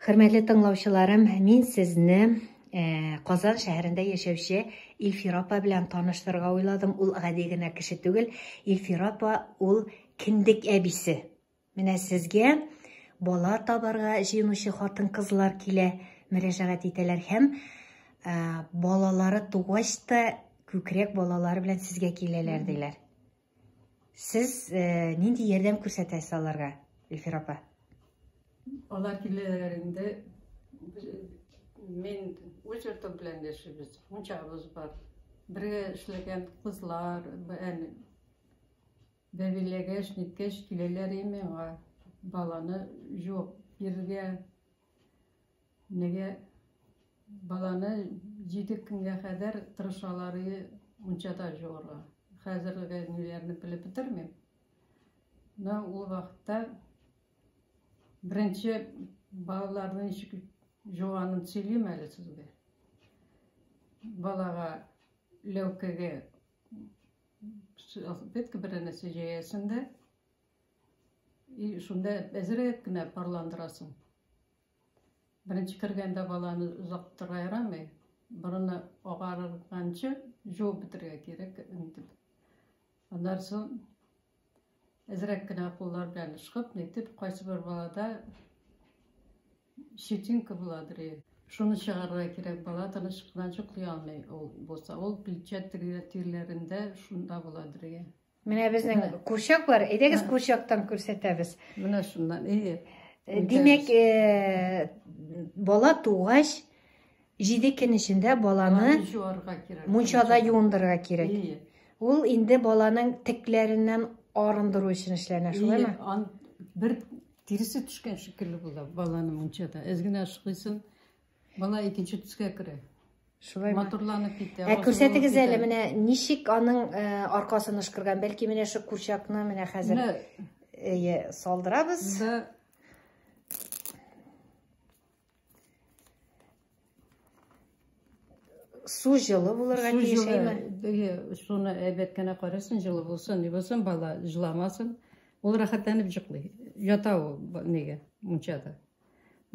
Хөрмәтле тыңлаучыларым, мин сезне Казан шәһәрендә яшәүче Илфира апа белән таныштырырга уйладым. Ул гади генә кеше түгел. Илфира апа ул кендек әбисе. Менә сезгә бала табарга җыенучы хатын-кызлар килә, мөрәҗәгать итәләр һәм балалары тугач та күкрәк балалары белән сезгә киләләр диләр. Сез нинди ярдәм күрсәтәсез аларга, Илфира апа? Алар киләләр инде. Мин үз йортым белән яшибез. Мунчабыз бар. Бергә эшләгән кызлар, әни бәбиләгәч, ниткәч киләләр и миңа. Баланы җуып бирергә. Нигә баланы җиде көнгә кадәр тырышалар и мунчада җуырга. Хәзерге ниләрне белеп бетермим. Но ул вакытта беренче балаларны ничек җуганын сөйлим әле сезгә. Балага ләүкәгә салфетка берәрнәрсә җәясең дә, и шунда әзрәк кенә парландырасың. Беренче кергәндә баланы озак тотарга ярамый. Борыны агарганчы жуып бетерергә кирәк инде. Аннан соң әзрәк кенә куллар белән ышкып, нитеп, кайсы бер балада щетинка буладыр. Шуны чыгарырга кирәк, бала тыныч кына йоклый алмый ул булса. Ул плечә тиреләрендә шунда буладыр. Менә безнең курчак бар. Әйдәгез курчактан күрсәтәбез. Менә шуннан, әйе. Э, димәк, э, бала тугач, 7 көн эчендә баланы мунчада юындырырга кирәк. Ул инде баланың текләреннән арындыру өчен эшләнә, шулаймы? Бер тиресе төшкән шикелле була баланы мунчада. Әз генә ышкыйсың, Бала икенче төскә керә. Шулай Матурланып китә. Ә күрсәтегез әле менә ничек аның э, аркасын ышкырган. Бәлки менә шу курчакны менә хәзер әйе салдырабыз. Да. Су җылы булырга тиеш, әйме? Әйе, суны әйбәт кенә карыйсың, җылы булсын, ни булсын, бала җыламасын. Ул рәхәтләнеп йоклый. Ята ул нигә, мунчада.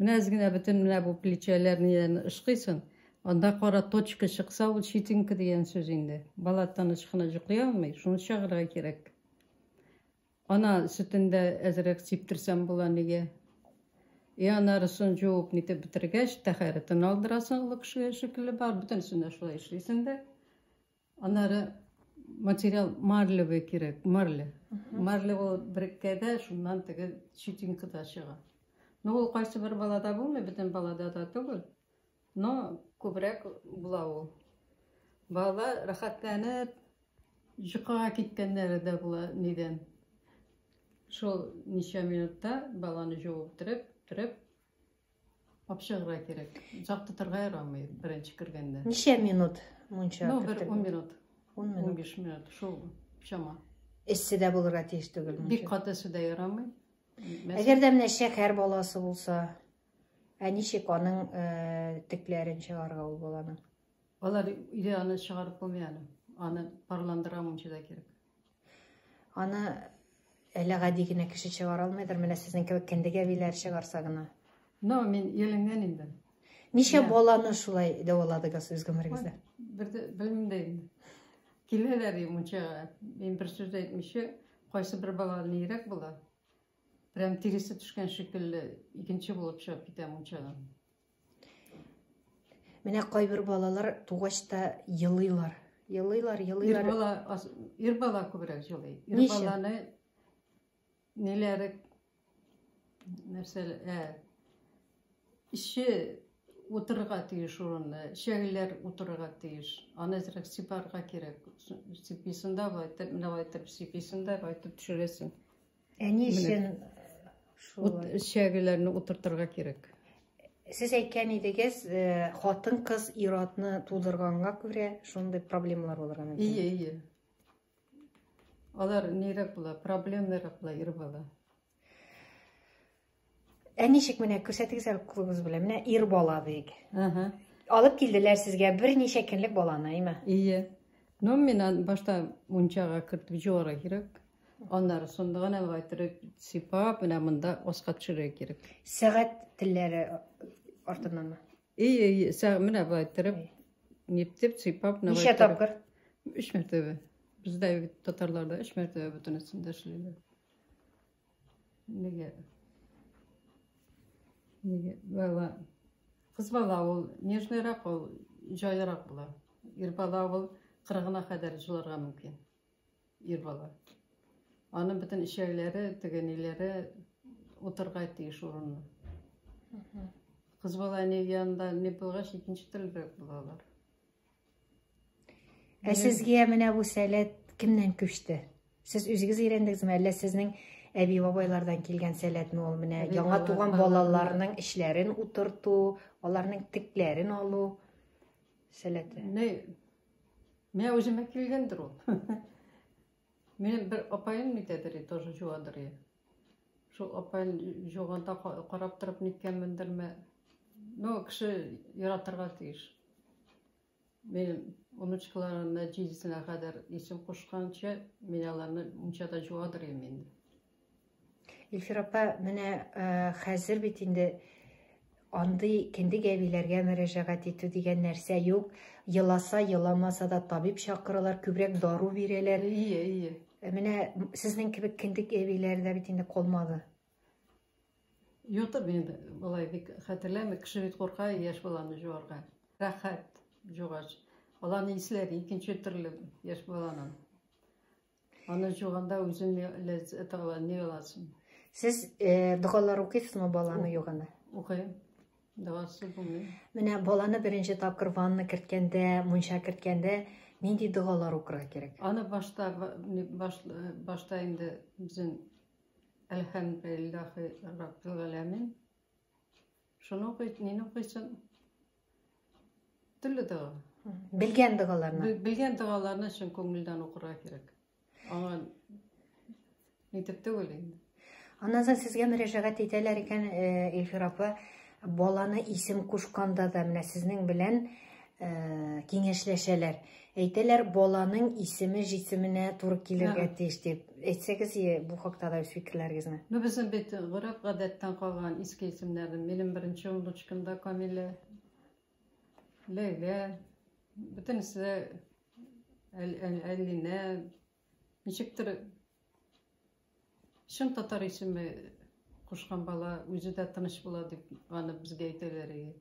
Менә әз генә бөтен менә бу плечәләр ниләрне ышкыйсың, анда кара точка чыкса, ул щетинка дигән сүз инде. Бала тыныч кына йоклый алмый, шуны чыгарырга кирәк. Ана сөтен дә әзрәк сиптерсәм була нигә. И анарысын жуып нитеп бетергәч, тәһарәтен алдырасың олы кешегә шикелле бар, бөтенесен дә шулай эшлисең дә. Аннары материал марлевый кирәк, марля. Марля ул береккә дә, шуннан теге щетинка да чыга. Ну, ул кайсы бер балада булмый, бөтен балада да түгел. Но күбрәк була ул. Бала рәхәтләнеп йокыга киткәннәре дә була нидән. Шул ничә минутта баланы жуып бетереп, бетереп Апчыгырга кирәк. Озак тотарга ярамый беренче кергәндә. Ничә минут мунча? Ну, бер 10 минут. 10 минут. 15 минут. Шул чама. Эссе дә булырга тиеш түгел. Бик каты эссе дә ярамый. Әгәр дә менә шәкәр баласы булса, ә ничек аның э, текләрен чыгарырга ул баланың? Алар өйдә аны чыгарып булмый аны. Аны парландыра мунчада кирәк. Аны әллә гади генә кеше чыгара алмыйдыр, менә сезнең кебек кендек әбиләр чыгарса гына. Но мин ияләнгән инде. Ничә баланы шулай дәваладыгыз үз гомерегездә? Бер дә белмим дә инде. Киләләр мунчага. Мин бер сүз дә әйтмичә, кайсы бер бала нирәк була. Прям тиресе төшкән шикелле икенче булып чыгып китә мунчадан. Менә кайбер балалар тугач та елыйлар. Елыйлар, елыйлар. Ир бала, ир бала күбрәк елый. Ир баланы ниләре нәрсә, ә, ише утырырга тиеш урынны, шәгелләр утырырга тиеш. Аны әзрәк сипарга кирәк. Сиписен дә, болай итеп, менә болай итеп сиписен дә, болай итеп төшерәсең. Ә ни өчен шулай? Чәгеләрне утыртырга кирәк. Сез әйткән идегез, э, хатын-кыз ир-атны тудырганга күрә шундый проблемалар булырга мөмкин. Ие, ие. Алар нирәк була, проблемнырак була ир бала. Ә ничек менә күрсәтегез әле кулыгыз белән. Менә ир бала диек. Ага. Алып килделәр сезгә берничә көнлек баланы, әйме? Ие. Ну, мин аны башта мунчага кертеп җуарга кирәк. Аннары сонда гына болай торып сыйпап, менә монда аска төшерергә кирәк. Сәгать телләре артыннанмы? И, и, менә болай торып, ниптеп, сыйпап, менә Ничә тапкыр? Өч мәртәбә. Бездә бит татарларда өч мәртәбә бөтенесен дә эшлиләр. Нигә? Нигә? Бала, кыз бала ул нежныйрак, ул җайлырак була. Ир бала ул кырыгына кадәр җыларга мөмкин. Ир бала. Аның бөтен эчәкләре, теге ниләре утырга тиеш урынына. Кыз бала әни янында ни булгач, икенче төрлерәк булалар. Ә сезгә менә бу сәләт кемнән күчте? Сез үзегез өйрәндегезме, әллә сезнең әби-бабайлардан килгән сәләтме ул менә яңа туган балаларның эчләрен утырту, аларның текләрен алу сәләте? Не, менә үземә килгәндер ул. Минем бер апаем нитәдер, тоже жуадыр. Шул апаем жуганда карап торып ниткәнмендерме? Ну, кеше яратырга тиеш. Минем внучкаларымны җидесенә кадәр исем кушканчы, мин аларны мунчада жуадыр идем инде. Илфира апа, менә хәзер бит инде андый кендек әбиләргә мөрәҗәгать итү дигән нәрсә юк. Еласа, еламаса да табиб чакыралар, күбрәк дару бирәләр. Ие, ие. Менә сезнең кебек кендек әбиләр дә бит инде калмады. Юктыр, мин болай бик хәтерләмим. Кеше бит курка яшь баланы жуарга. Рәхәт жугач. Аларның исләре икенче төрле яшь баланың. Аны жуганда үзең ләззәт ала, ни аласың. Сез догалар укыйсызмы баланы юганда? Укыйм. Догасы булмый. Менә баланы беренче тапкыр ванна керткәндә, мунча керткәндә нинди догалар укырга кирәк? Аны башта, башта инде безнең Әлхәмдүлилләһи Раббил галәмин. Шуны укый, нини укыйсың? Төрле дога. Белгән догаларны. Белгән догаларны чын күңелдән укырга кирәк. Аңа нитеп түгел инде. Аннан соң сезгә мөрәҗәгать итәләр икән, Илфира апа, баланы исем кушканда да менә сезнең белән киңәшләшәләр. Әйтәләр, баланың исеме җисеменә туры килергә тиеш дип. Әйтсәгез, бу хакта да үз фикерләрегезне. Ну, безнең бит гореф-гадәттән калган иске исемнәрне. Минем беренче внучкам да Камилә, Ләйлә, бөтенесе Әлинә, ничектер чын татар исеме кушкан бала үзе дә тыныч була дип аны безгә әйтәләр.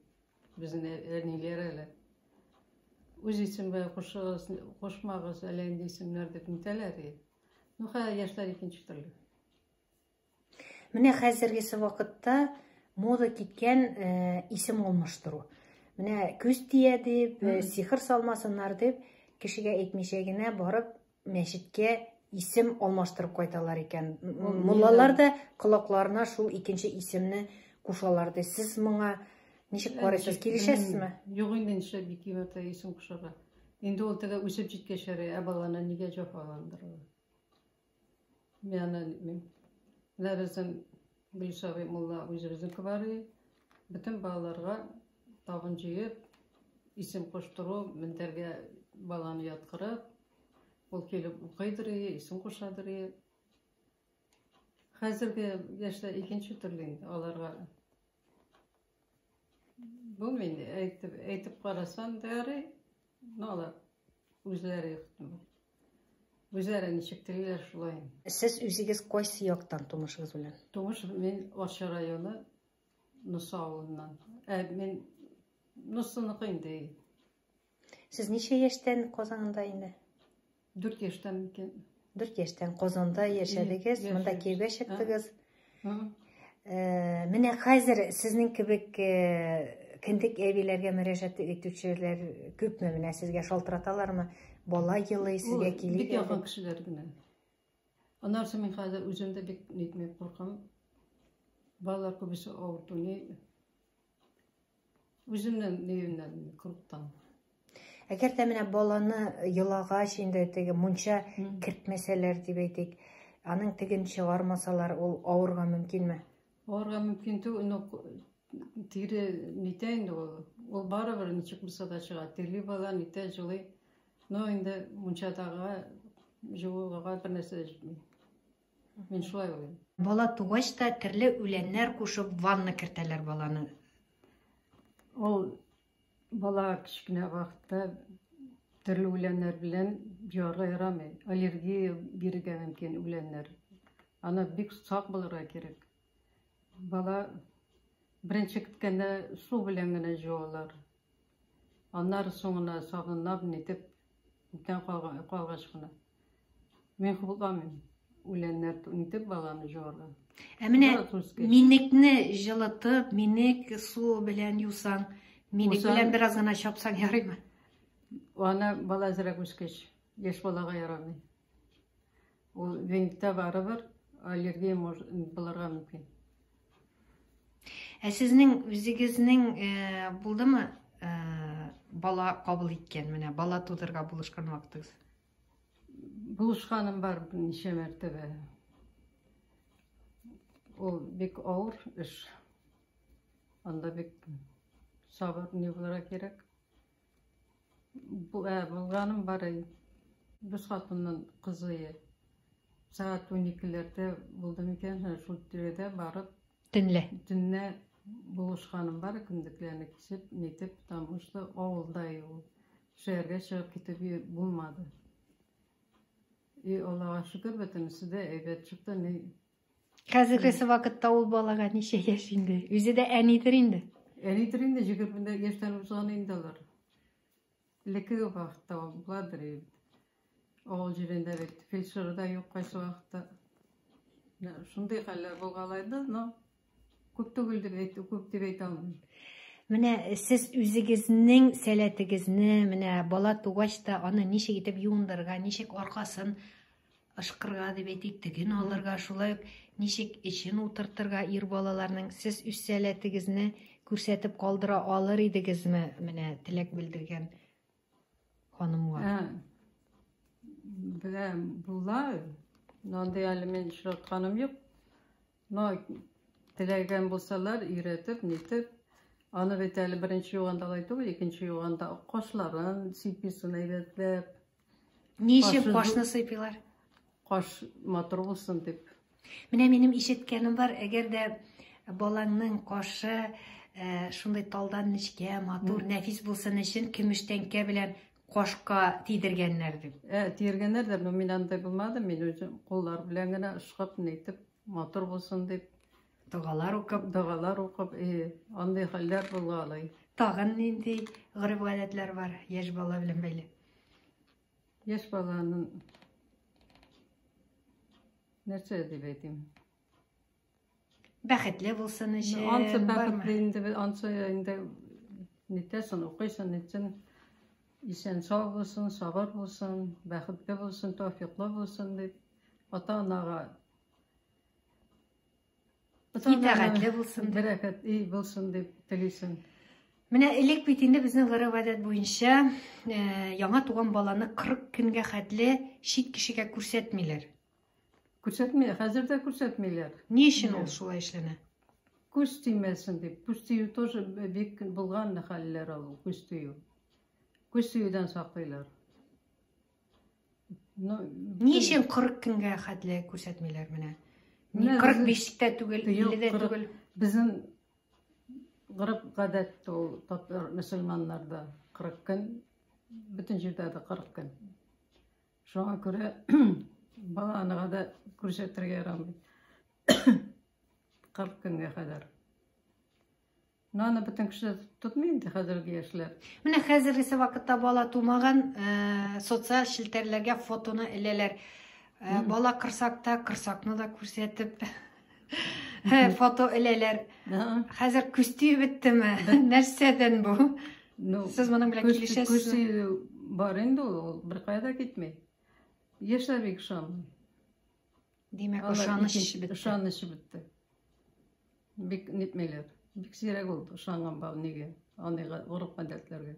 Безнең әниләр әле. Үз исеме кушыгыз, кушмагыз әле инде исемнәр дип нитәләр. Ну, хәзер яшьләр икенче төрле. Менә хәзергесе вакытта мода киткән исем алмаштыру. Менә күз тия дип, сихер салмасыннар дип, кешегә әйтмичә генә барып мәчеткә исем алмаштырып кайталар икән. Муллалар да колакларына шул икенче исемне кушалар ди. Сез моңа ничек карыйсыз? Килешәсезме? Юк инде, нишләп бик кыйммәтле исем кушарга. Инде ул теге үсеп җиткәч, ә баланы нигә җәфаландырырга? Мин аны әйтмим. Менә безнең Гөлүс абый мулла үзебезнеке бар иде. Бөтен балаларга табын җыеп, исем куштыру, мендәргә баланы яткырып, ул килеп укыйдыр иде, исем кушадыр иде. Хәзерге яшьләр икенче төрле инде, аларга булмый инде, әйтеп, әйтеп карасан да ярый, но алар үзләре юктымы. Үзләре ничек телиләр шулай. Сез үзегез кайсы яктан тумышыгыз белән? Тумыш мин Арча районы Носы авылыннан. Мин Носыныкы инде. Сез ничә яшьтән Казанда инде? 4 яшьтән микән? 4 яшьтән Казанда яшәдегез, монда кияүгә чыктыгыз. Менә хәзер сезнең кебек кендек әбиләргә мөрәҗәгать итүчеләр күпме? Менә сезгә шалтыраталармы? Бала елый, сезгә килеп. Бик якын кешеләр генә. Аннан соң мин хәзер үзем дә бик нитми куркам. Балалар күбесе авырту ни. Үземнән ниемнән курыктан. Әгәр дә менә баланы елагач инде теге мунча кертмәсәләр дип әйтик, аның теген чыгармасалар, ул авырга мөмкинме? Авырга мөмкин түгел, но тире нитә инде ул. Ул барыбер ничек булса да чыга. Тирли бала, нитә, җылый. Но инде мунчадагы җылыга бер нәрсә дә җитми. Мин шулай уйлыйм. Бала тугач та төрле үләннәр кушып ванна кертәләр баланы. Ул бала кечкенә вакытта төрле үләннәр белән юарга ярамый. Аллергия бирергә мөмкин үләннәр. Аны бик сак булырга кирәк. Бала беренче көткәндә су белән генә җуалар. Аннары соңына сабынлап, нитеп, бүтән калгач кына. Мин хупламыйм үләннәр нитеп баланы җуарга. Ә менә минекне җылытып, минек суы белән юсаң, минек белән бераз гына чапсаң ярыймы? Аны бала әзрәк үскәч, яшь балага ярамый. Ул веникта барыбер аллергия булырга мөмкин. Ә сезнең үзегезнең булдымы бала кабул иткән, менә бала тудырырга булышкан вакытыгыз? Булышканым бар ничә мәртәбә. Ул бик авыр эш. Анда бик сабыр ни булырга кирәк. Булганым бар. Дус хатынның кызы сәгать 12-ләрдә булды микән, шул тирәдә барып төнлә. Төнлә булышканым бар, кендекләрне кисеп, нитеп, потому что авылда ул. Шәһәргә чыгып китеп булмады. И Аллага шөкер, бөтенесе дә әйбәт чыкты. Ни Хәзерге вакытта ул балага ничә яшь инде? Үзе дә әнидер инде. Әнидер инде, 20 яшьтән узган инде алар. Элеккеге вакытта ул буладыр инде. Авыл җирендә бит фельдшер да юк кайсы вакытта. Шундый хәлләр булгалайды, но күп түгел дип әйтү, күп дип әйтә алмыйм. Менә сез үзегезнең сәләтегезне, менә бала тугач та аны ничек итеп юындырырга, ничек аркасын ышкырга дип әйтик, теген алырга, шулай ук ничек эчен утыртырга ир балаларның, сез үз сәләтегезне күрсәтеп калдыра алыр идегезме, менә теләк белдергән ханымга? Беләм, була. Андый әле мин очратканым юк. Но теләгән булсалар, өйрәтеп, нитеп, аны бит әле беренче юганда алай түгел, икенче юганда кашларын сыйпыйсың әйбәтләп. Ни өчен кашны сыйпыйлар? Каш матур булсын дип. Менә минем ишеткәнем бар, әгәр дә балаңның кашы шундый талдан нечкә, матур, нәфис булсын өчен көмеш тәңкә белән кашка тидергәннәр дип. Тидергәннәр дә, но мин андай булмады, мин үзем куллар белән генә ышкып, нитеп, матур булсын дип. Догалар укып. Догалар укып, андый хәлләр булгалый. Тагын нинди гореф-гадәтләр бар яшь бала белән бәйле? Яшь баланың нәрсә дип әйтим? Бәхетле булсын өчен. Ансы бәхетле инде, ансы инде нитәсен, укыйсың, нитсен, исән сау булсын, сабыр булсын, бәхетле булсын, тәүфиклы булсын дип ата-анага итагатьле булсын, бәрәкәт булсын дип телисең. Менә элек бит инде безнең гореф-гадәт буенча яңа туган баланы 40 көнгә хәтле чит кешегә күрсәтмиләр. Күрсәтми, хәзер дә күрсәтмиләр. Ни өчен ул шулай эшләнә? Күз тимәсен дип. Күз тию тоже бик булган хәлләр ул, күз тию. Күз тиюдән саклыйлар. Ни өчен 40 көнгә хәтле күрсәтмиләр менә? 45 тә түгел, 50 дә түгел. Безнең гореф-гадәт ул татар мөселманнарда 40 көн, бөтен җирдә дә 40 көн. Шуңа күрә баланы да күрсәтергә ярамый. 40 көнгә кадәр. Но аны бөтен кеше тотмый инде хәзерге яшьләр. Менә хәзерге вакытта бала тумаган, социаль челтәрләргә фотоны эләләр. Бала корсакта, корсакны да күрсәтеп фото эләләр. Хәзер күз тию беттеме? Нәрсәдән бу? Сез моның белән килешәсезме? Күз тию бар инде ул, беркая да китми. Яшьләр бик ышанмый. Димәк, ышаныч бетте. Ышаныч бетте. Бик нитмиләр. Бик сирәк ул ышанган бал нигә? Андый гореф-гадәтләргә.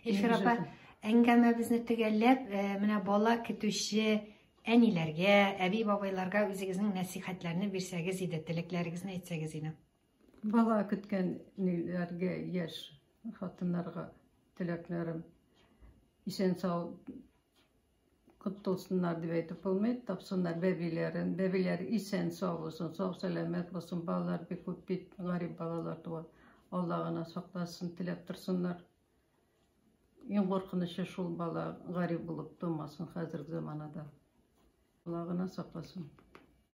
Илфира апа, әңгәмәбезне төгәлләп, менә бала көтүче әниләргә, әби-бабайларга үзегезнең нәсихәтләрне бирсәгез иде, теләкләрегезне әйтсәгез иде. Бала көткән ниләргә, яшь хатыннарга теләкләрем исән сау Котылсыннар дип әйтеп булмый, тапсыннар бәбиләрен. Бәбиләре исән сау булсын, сау сәламәт булсын. Балалар бик күп бит, гарип балалар туа. Алла гына сакласын, теләп торсыннар. Иң куркынычы шул бала гарип булып тумасын хәзерге заманада. Алла гына сакласын.